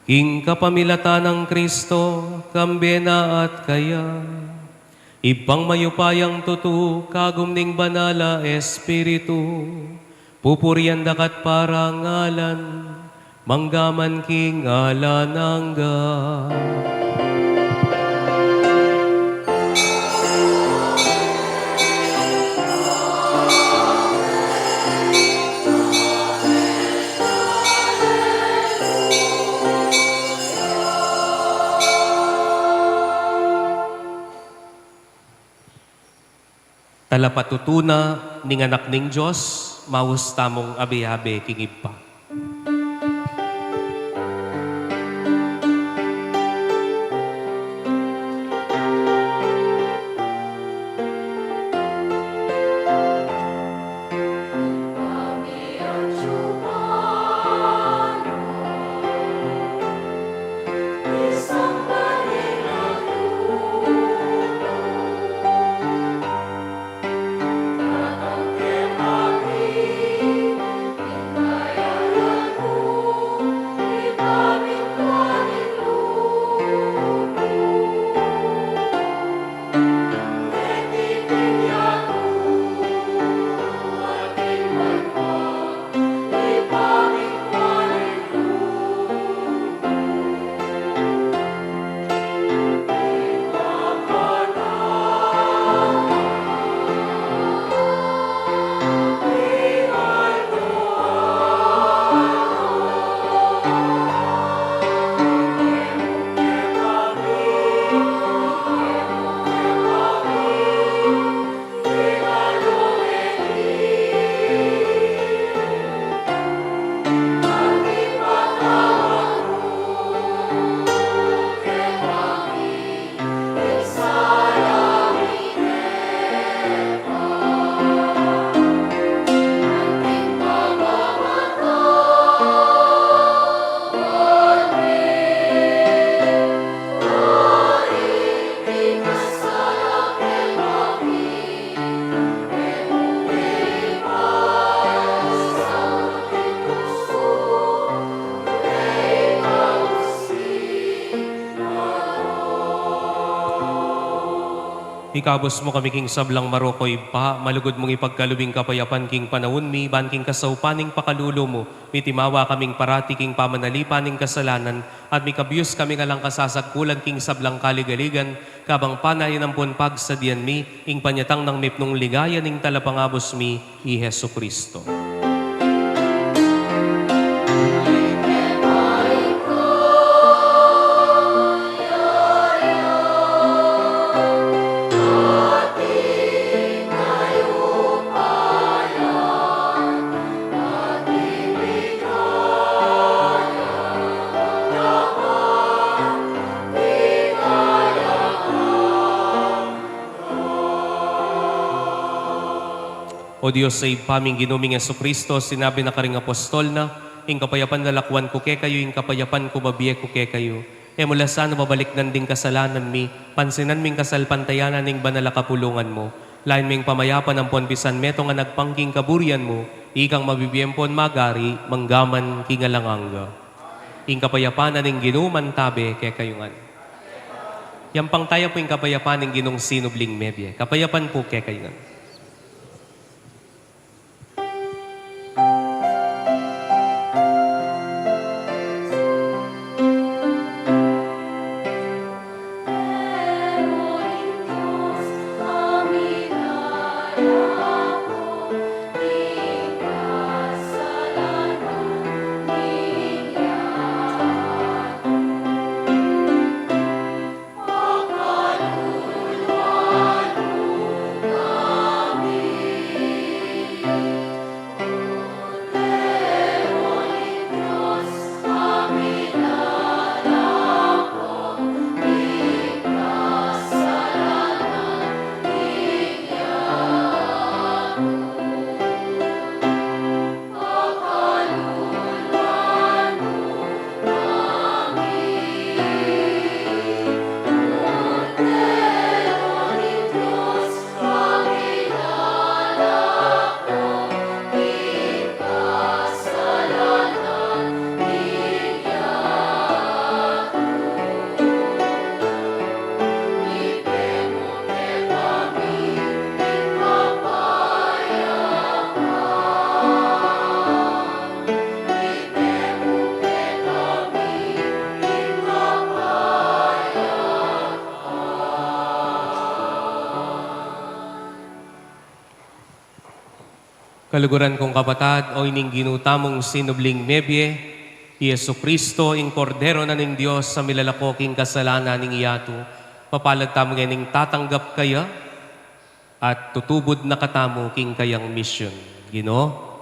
King kapamilatan nang Kristo, kambe na at kaya, Ibpang mayupayang tutu, kagum ning Banal a Espiritu, pupurian da ka't parangalan, manggaman king alang angga. Talapatutu na ning Anak ning Dios, maus tamung abe-abe king Ibpa. Ikabus mu kami king sablang marok, o Ibpa, malugud mung ipagkalub ing kapayapan king panaun mi, ban king kasaupan ning pakalulu mu, mitimawa kaming parati king pamanalipan ning kasalanan, at mikabyus kaming alang kasasagkulan king sablang kaligaligan, kabang panayan ampon pagsadian mi ing panyatang nang mipnung ligaya ning Talapangabus mi, i Jesucristo. O Dios a Ibpa ming Ginu ming Jesucristo, sinabi na karing apostol na, "Ing kapayapan lalakwan ku kekayu, ing kapayapan ku babie ku kekayu." E mu la sana babalikdan ding kasalanan mi, pansinan ming kasalpantayanan ning banal a kapulungan mu. Lain ming pamayapan ampon bisan metung a agpang king kaburian mu, Ikang mabibie ampon magari, mangga man king alang angga. Ing kapayapan na ning Ginu mantabe kekayu ngan. Yampang taya pu ing kapayapan ning Ginung sinubling mebie. Kapayapan pu kekayu ngan. Kaluguran kung kapatad, o ining Ginu tamung sinubling mebie, i Jesucristo, ing Kordero na ning Dios, a milalako king kasalanan ning yatu, mapalad tamu ngening tatanggap kaya, at tutubud na katamu king kayang misyun. Ginu.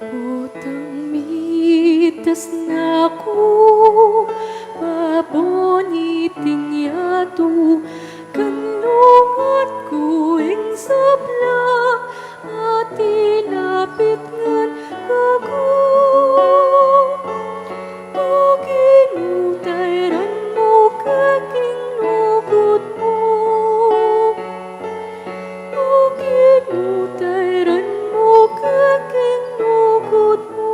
Potang mitas na ku, babon iting yatu, kanlungan ku ing sabla, at ilapit ngan keka. O Ginu, tairan mu ke king lugud mu. O Ginu, tairan mu ke king lugud mu.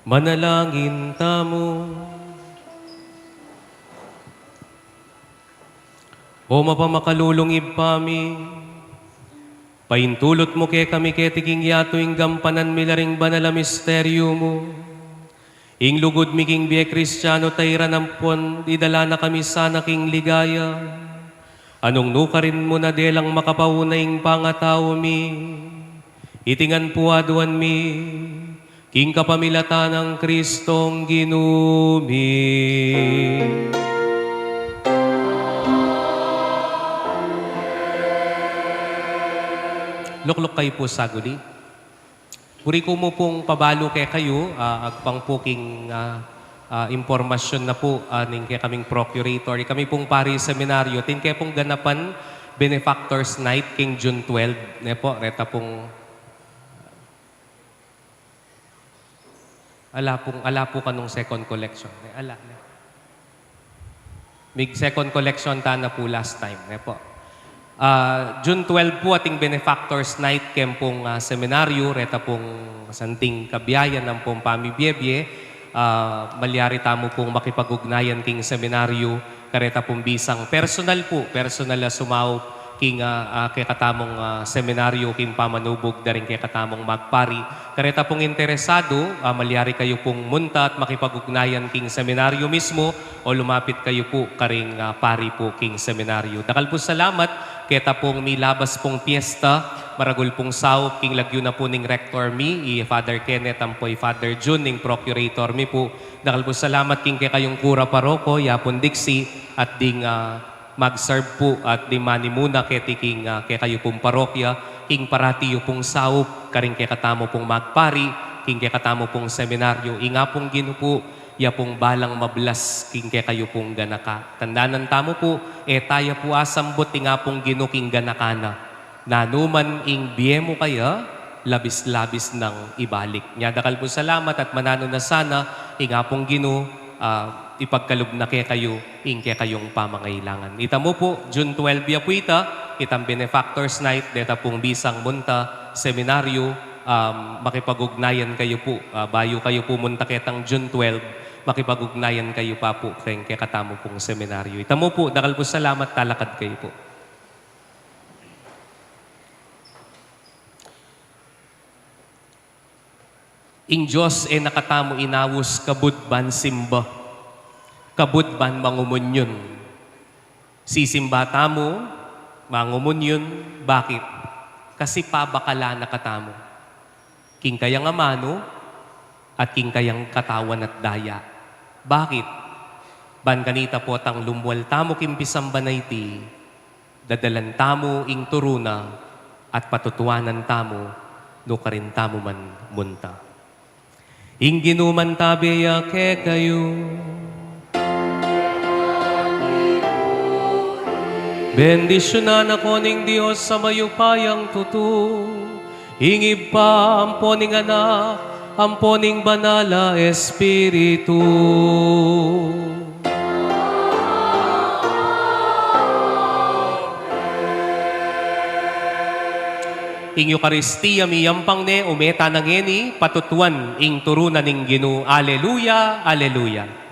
Manalangin tamu. O mapamakalulung Ibpa mi, paintulut mu kekami keti king yatu ing gampanan mi la ring banal a misteryu mu. Ing lugud mi king bie Kristianu tairan ampon idala na kami sana king ligaya. Anung nukarin mu na delang makapauna ing pangatau mi. Iti ngan pu aduan mi, king kapamilatan nang Kristong Ginu mi. Lukluk kayu pu saguli. Buri ku mu pung pabalu kekayu, ah, agpang pu king, ah, ah, impormasyun na pu, ah, ning kekaming procurator, ikami pung pari seminaryo, atin ke pung ganapan Benefactors Night king June twelve, ne pu, reta pung Ala pung, ala pu kanung second collection. Ne, ala, ne. Mig second collection ta na pu last time, ne pu. Ah, June twelve pu ating Benefactors Night keng pung, ah, seminaryo, reta pung santing kabiayan ampong pamibiebie, ah, malyari tamu pung makipag-ugnayan king seminaryo, kareta pung bisang personal pu, personal a sumaup king, ah, ah, kekatamung, ah, seminaryo king pamanubug da ring kekatamung magpari. Kareta pung interesadu, ah, malyari kayu pung munta at makipag-ugnayan king seminaryo mismu o lumapit kayu pu karing, ah, pari pu king seminaryo. Dakal pu salamat keta pung milabas pung piesta, maragul pung saup king lagyu na pu ning rector mi, i Father Kenneth ampo i Father Jun ning procurator mi pu. Dakal pu salamat king kekayung kura paroko, i Apung Dixie, at ding, ah, mag-serve pu at ding manimuna keti king, ah, kekayu pung parokya, king parati yu pung saup karing kekatamu pung magpari, king kekatamu pung seminaryo. Ing Apung Ginu pu, ya pung balang mablas king kekayu pung ganaka. Tandanan tamu pu, e ta ya pu asambut ing Apung Ginu king ganaka na. Nanu man ing bie mu kaya, labis-labis nang ibalik. Nya dakal pu salamat at mananu na sana ing Apung Ginu, ah, ipagkalub na kekayu ing kekayung pamangailangan. Ita mu pu, June twelve ya pu ita, itang Benefactors Night, deta pung bisang munta seminaryo, um, makipag-ugnayan kayu pu, ah, bayu kayu pu munta ketang June twelve, makipag-ugnayan kayu pa pu keng kekatamu pung seminaryo. Ita mu pu, dakal pu salamat, talakad kayu pu. Ing Dios e na katamu inaus kabud ban simba, kabud ban mangumunyun. Sisimba tamu, mangumunyun, bakit? Kasi pabakala na katamu king kayang amanu at king kayang katawan at daya. Bakit? Ban kanita potang lumual tamu king pisamban a iti, dadalan tamu ing turu na at patutuanan tamu nukarin tamu man munta. Ing Ginu mantabe ya kekayu. Bendisyunan na ko ning Dios a mayupayang tutu, ing Ibpa, ampo ning Anak, ampo ning Banal a Espiritu. Ing Eukaristia miyampang ne, ume tana ngeni, patutuan ing turu na ning Ginu. Aleluya, aleluya.